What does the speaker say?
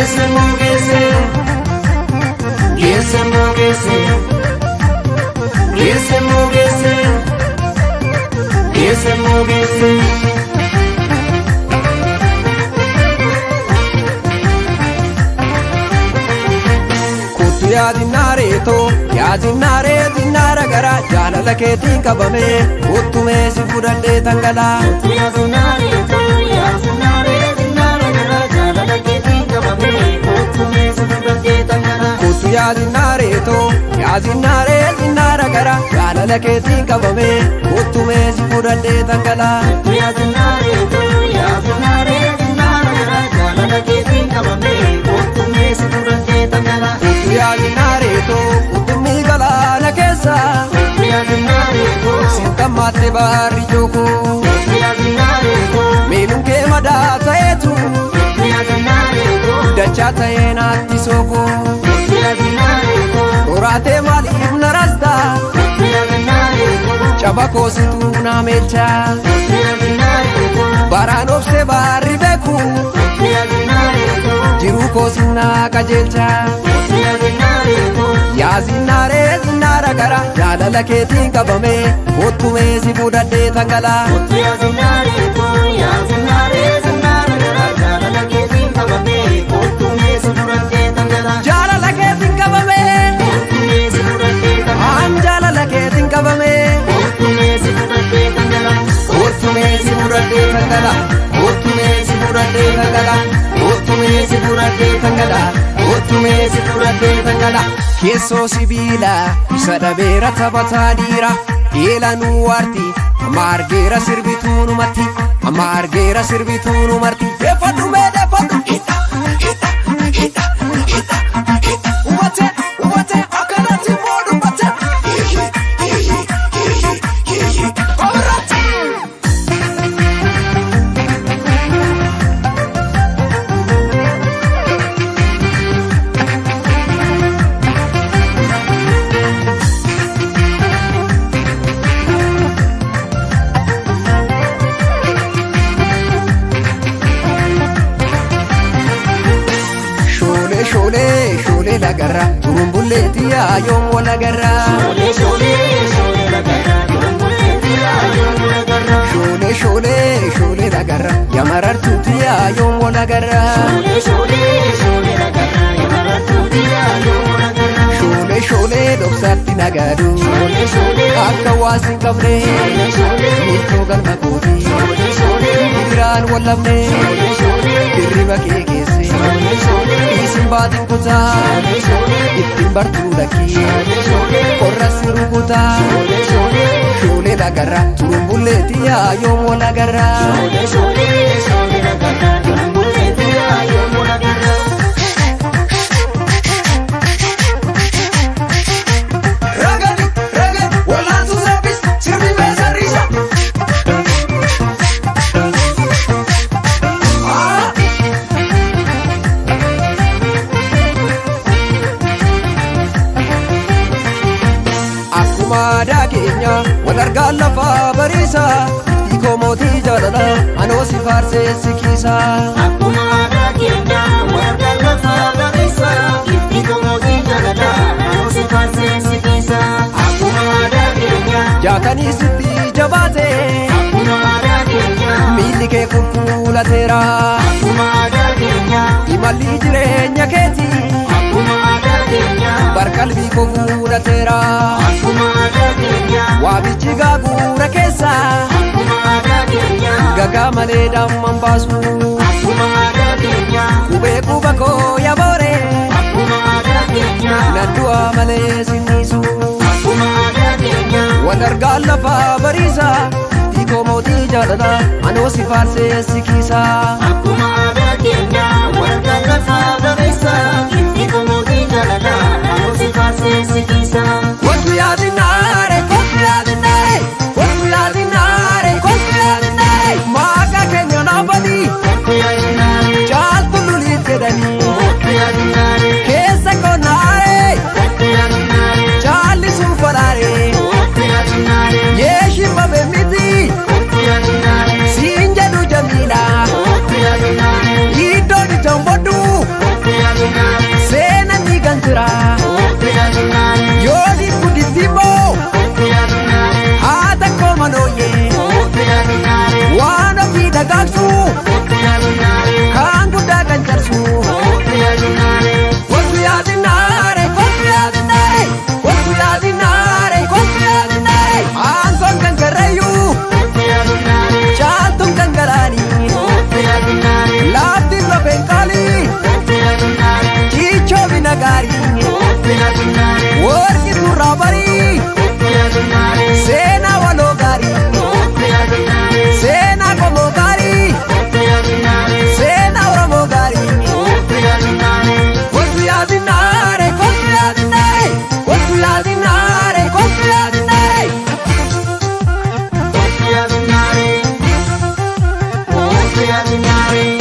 Geesse moo geesse, geesse moo geesse, geesse moo geesse, geesse moo geesse. Kottu yaa xinnaareetoo, yaa xinnaaree xinnaara gara jaalala keetiin qabame kottumee si fudhadhee tangalaa. Kottu yaa xinnaareetoo, yaa xinnaaree xinnaara gara jaalala keetiin qabame kottumee si fudhadhee tangalaa. Kottu yaa xinnaareetoo, qurxummii galaana keessa sintammaatte baarri jookoo miiluun kee madaa ta'eetu dachaa ta'ee naatti sookoo horaatee maaliif na rasta caba koosituu na meelchaa baraan obsee baarri beeku jiruu koosinnaa qajeelchaa. Yaa zinnaaree zinnaara gara jaalala keetiin qabame kottumee si fudhadhee tangalaa. Jaalala keetiin qabame, aan jaalala keetiin qabame, kottumee si fudhadhee tangalaa, kottumee si fudhadhee tangalaa, kottumee si fudhadhee tangalaa, kottumee si fudhadhee tangalaa. Keessoo sibiila isa dhabeera taphataa dhiira eelanuu waarti amma argeera sirbituu numatti amma argeera sirbituu numarti. Deeffadhu mee deeffadhu hidha hidha hidha hidha hidha hubatte hubatte akkanatti immoo dubbatte hihi hihi hihi hihi kobiratti. Shoolee shoolee shoolee lagarra turumbulleetti yaayoon wal agarra. Shoolee shoolee shoolee lagarra yamarartuutti yaayoon wal agarra. Shoolee shoolee dhoksaatti nagaadu akka waas hin qabne miiltoo galma kooti gidiraan wal dhabne dirriba kee keesse isin baatiin kutaa ittiin bartuu lakkii qorra si rukutaa shoolee lagarra turumbulleetti yaayoon wal agarra. Ragadi ragadi wal'aansu saffis sirbi beesarriisa. Akkuma aadaa keenya wal argaan lafaa bariisa hiikoo mootii jaalala anoo si faarsee si kiisa. Akkuma aadaa keenya warra lafaa bariisa ifti mootii jaalala anoo si faarsee si kiisa. Akkuma aadaa keenya Jaatanii sitti jabaate akkuma aadaa keenya miilli kee qulqullateera akkuma aadaa keenya imalli jireenya keeti akkuma aadaa keenya barqalbii koo fuudhateera akkuma aadaa keenya waamichi gaaguura keessa akkuma aadaa keenya gagaa malee damman baasu akkuma aadaa keenya qubee quba koo yaboore akkuma aadaa keenya nan du'a malee sinniisu. akkuma aadaa keenya Wal argaan lafaa bariisa hiikoo mootii jaalala anoo si faarsee si kiisa. akkuma aadaa keenya warra lafaa bariisa ifti mootii jaalala anoo si faarsee si kiisa. Kottu yaa xinnaare kottu yaa xinnaare kottu yaa xinnaare kottu yaa xinnaare maaqa keenya naafanii caaltu lulii jedhanii keessa qonnaare caalli suufaraare yeeshin babe miti siin jedhu jamiila iddoon ijaan bodhu. Ati maaree.